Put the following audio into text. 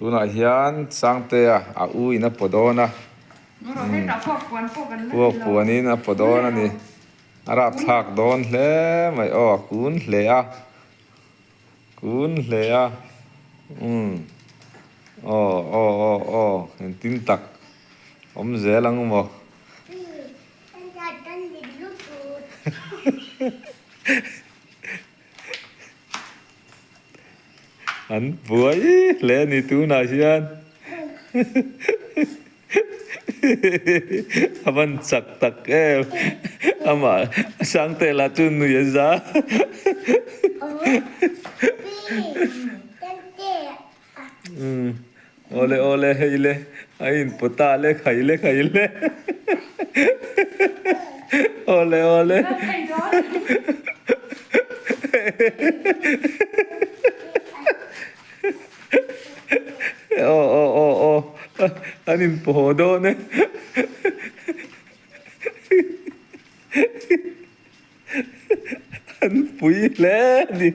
Tunah hian Sangtea a u in a paw dawn a. Puak puanin a paw dawn a ni. A rapthlak dawn hle mai aw a kun hle a. Kun hle a. Umm aw aw aw aw engtin tak awm zel ang maw. An buai hle a ni tunah hian a van chak tak em amah Sangte lah chu nui a za umm awle awle hei le a inpawh ta le khai le khai le awle awle. Aw aw aw aw an inpawh haw dawn e. An pui hle a ni.